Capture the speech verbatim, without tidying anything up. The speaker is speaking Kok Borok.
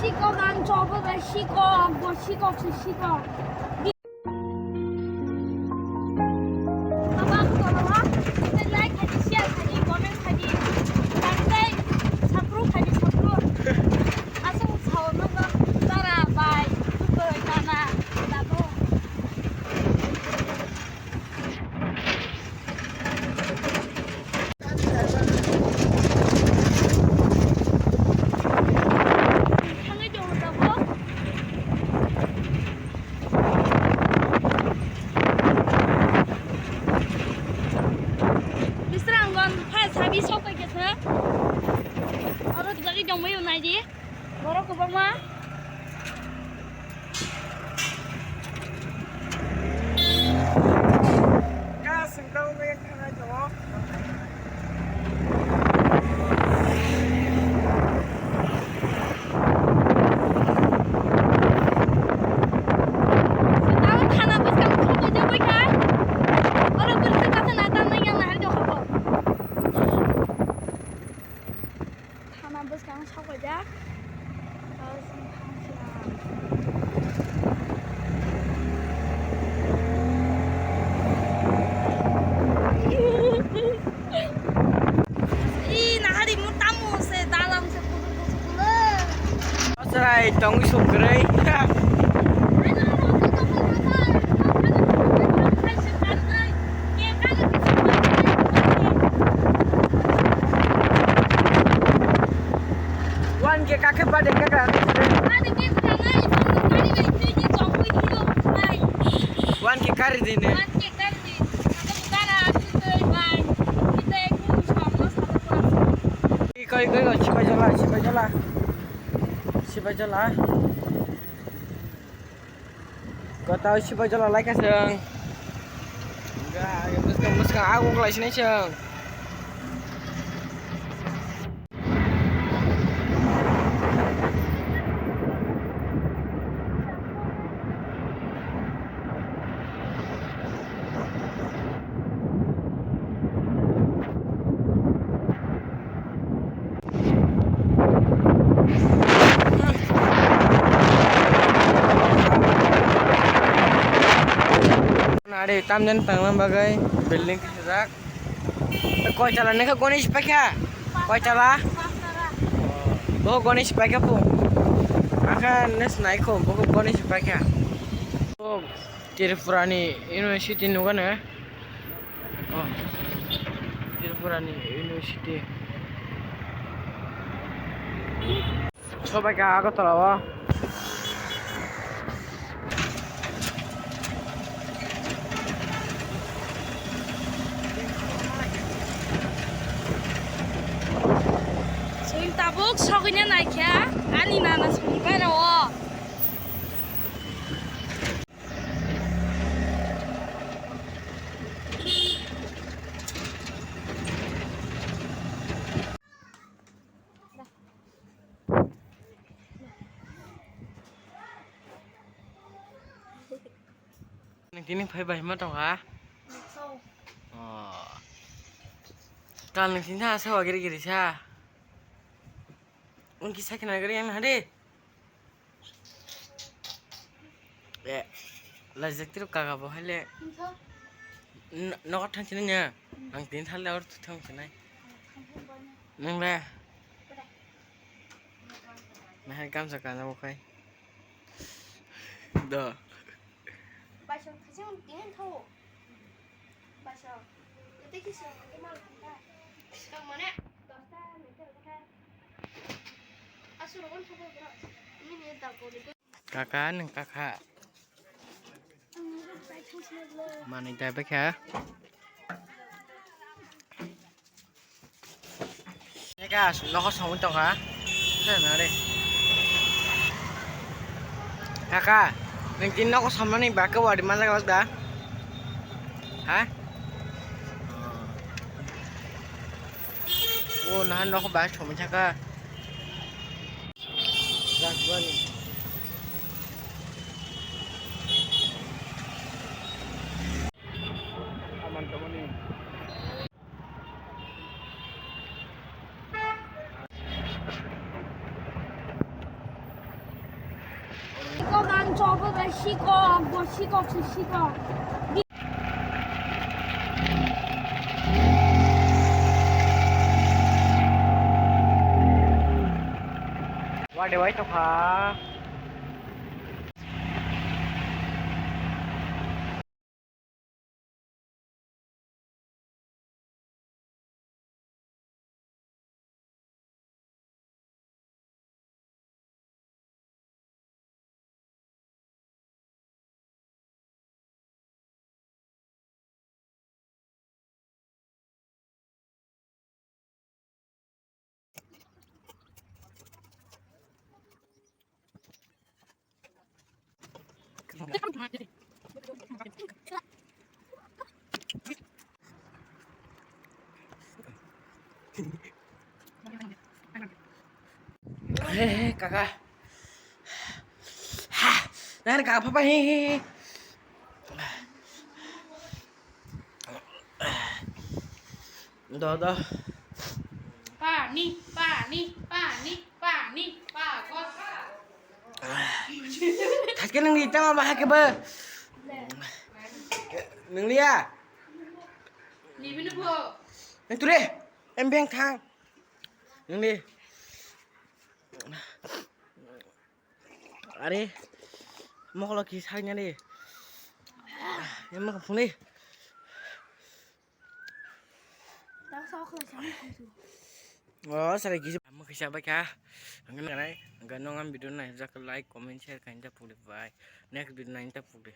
Sikok ang chobo bai sikok, bo sikok se sikok. Baba, ang tolo ha, like khaidi, share khaidi, comment khaidi, subscribe, subscribe khaidi, subscribe. Aswk sao nokno tara bai, tubui nana, dado. Bisrango phai sabi sok paikha sa. Aro jagwi tongbaio naidi. Borok kwbangma. Tamo thana bwskango thangbai jagwi kha. Oro bwrwi kasa na tanna yang nahar jokha kho. Thana bwskango sok paijak. Oro chwng thang swnam. Ih, nahari mo tamo se dalam se kudu kudu kudu. Chwrai tongwi suk kwrwi. One K kakhe birthday cake rani. One K kari dine. Koi, koi, koi, sipai jala, sipai jala. Sipai jala. Kota sipai jala lai kaseng. Enggak, bwskang, bwskang, aku kelai sini seng. Nari tamden tangna bagwi building kisa jak. Koi chala nengkha Ganesh paikha? Koi chala? Bo Ganesh paikha po. Akha nes naikho bo Ganesh paikha. Tripura ni university nugano. Oh, Tripura ni university. Sobai ka Agartala o. Chwng tabuk sogwina naikha ani nana songni gana o. Nung tini phai bai ma tong ha? Oh. Kal nung tini ha sa wa giri giri sa. Ungki sakhe na gari yang hade. Eh, lajak tiro kaka bo haile. Nogo thang sini nya. Ang tin thale or thang sinai. Nang le. Nahar gamsa kana bo khai. Do. Baisong thajang tin tho. Baisong. Tete ki song ke mal khanta. Kang mane. Dosta meter kata. Asuro on thabo bro. Ini ni da ko. Kaka nung kaka. Manui dai bekha. Eka nokho somoi tongkha. Nare. Kaka, nung tin nokho somnani bakhe wadi manjak da? Ha? O nahan nokho bai somoi thangkha. Chobo bai sikok, bo sikok se sikok. Wade wai tokha. He, he, kaka. Ha, nang kaka papa, he, he, he. Do, do. Pani, pani, pani, pani, pani, pagos. Thaske nang di tama bahake ba. Nang liya. Ni bini bo. Nang ture. Em beng thang. Nang di. Are, mokolo ki sai nani. Em mokolo phungni. O, sare kisa. Amo kisa bai kha. Ang nai, ang nong am video nai jak like, comment, share kain ta puli bai. Next video nai ta puli.